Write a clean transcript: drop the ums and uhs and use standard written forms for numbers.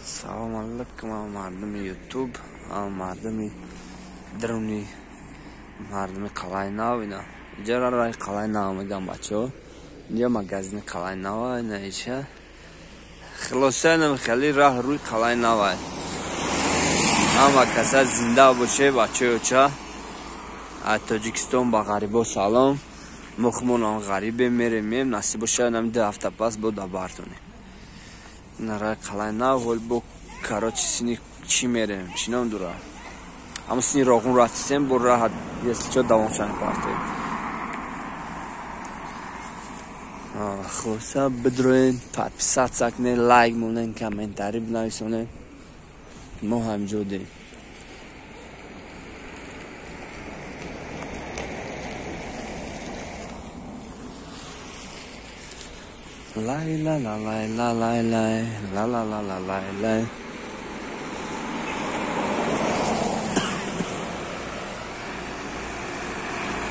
Салом алейкум мардуми Ютуб, мардуми даруни, мардуми Қалъаи Нав. Ина инҷа рай Қалъаи Нав мегӯям, бачаҳо. Инҷа магазини Қалъаи Нава, ина иша. Хулоса, инам хеле раҳ рӯи Қалъаи Нава. Ҳама каса зинда боше, бачаи оча. Аз Тоҷикистон ба ғарибо салом. Мо худмонам ғарибем, мерем, меем, насиб боша, инам 2 ҳафта пас бо дабартонем. Ина рай Қалъаи Нав, ҳол бо короче сини чӣ мерем, чӣ ном дора? Ҳамон сини Роғун рафтисем, бо раҳат, если чо, давомшани партоем. Хулоса, бидроен, подписаться кунед, лайк монен, комментарий бинависонед. Мо ҳамҷо дем. Лай ла ла лай ла лай лай ла ла ла ла лай лай.